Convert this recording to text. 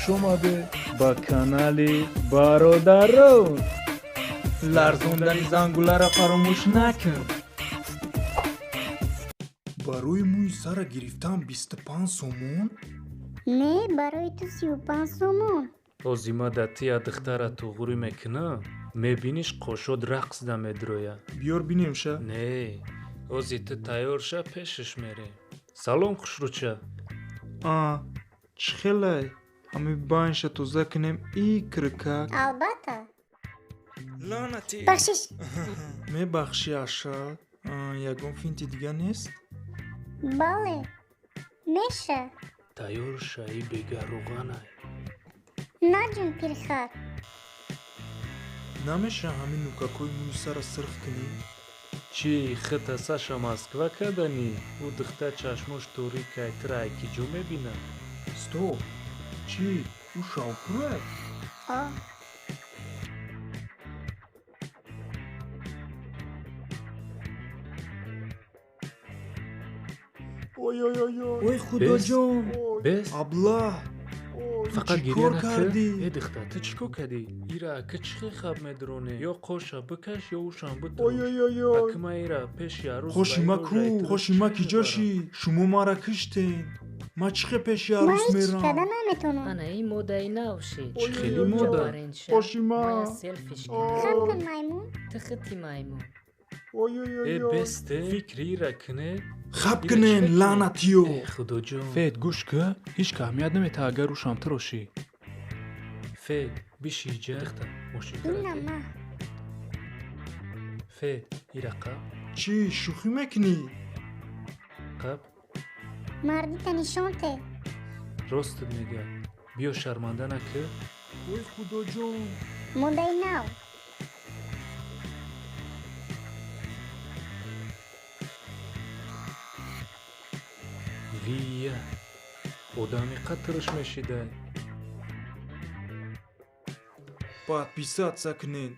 Хуш омадед ба канали Бародарон. Ларзондани зангуларо фаромӯш накун. Барои мӯи сара гирифтан 25 сомон? Не, барои ту 35 сомон. Озима да тия духтара туғурӣ мекунам, мебиниш қошод рақс да медроя. Биёр бинемша. Не, ози ту тайёр ша, пешаш мерем. Салом, хушрӯча. А, чӣ хелай? Ҳами байнша тоза кунем икрикак. Албатта. Лаънати. Бахшиш. Мебахшӣ, аша, ягон финти дига нест? Бале, меша. Тайёр шаи бегаруғанай. Наҷун, пирхар. Намеша ҳамин нукакҳои мӯи сара сирх кунӣ? Чӣ, хита Саша Москва каданӣ? Ӯ духтар чашмош торикай, тира айкиҷо мебинад? Стоп! Чӣ, ӯ шавпурай? О. Ой, худоҷон! Бес? Аблаҳ! Фақат Чӣ гиря кор накар. кардӣ? Э, духтар, ту чӣ кор кардӣ? Ира ака чӣ хел хаб медроне? Ё қоша бикаш, ё ӯшам битрош. Аки ма ира пеши арӯс Қоши ма ба ку? ирожаи ту Қоши ма чӣ ки ҷо мебарам? шид? Шумо мара киштен. Ма чӣ хел пеши Ман арӯс ҳеҷ мерам? карда наметавонам. Ана ин модаи нав шид. Чӣ хели мода? Қоши ма. Мая селфиш кунам. Хам кун, маймун. Ту хити маймун. Э, бесте, фикри ира куне. Хаб Ира чӣ кунен, хел кунем? лаънатиё! Э, худоҷон. Фед, гӯш кӯ, ҳеҷ ка аҳамият наметаҳад, агар ӯшам тирошӣ. Фед, биши иҷа. Духтар, мошин Ина тарафе. ма. Фед, ира қаб. Чӣ, шӯхӣ мекунӣ? Қаб. Мардита нишон те. Ростат мегӯяд. Биё, шарманда накӣ. Ой, худоҷон! Модаи нав. Вия. Одами қатрш мешидай. Подписаться кунен.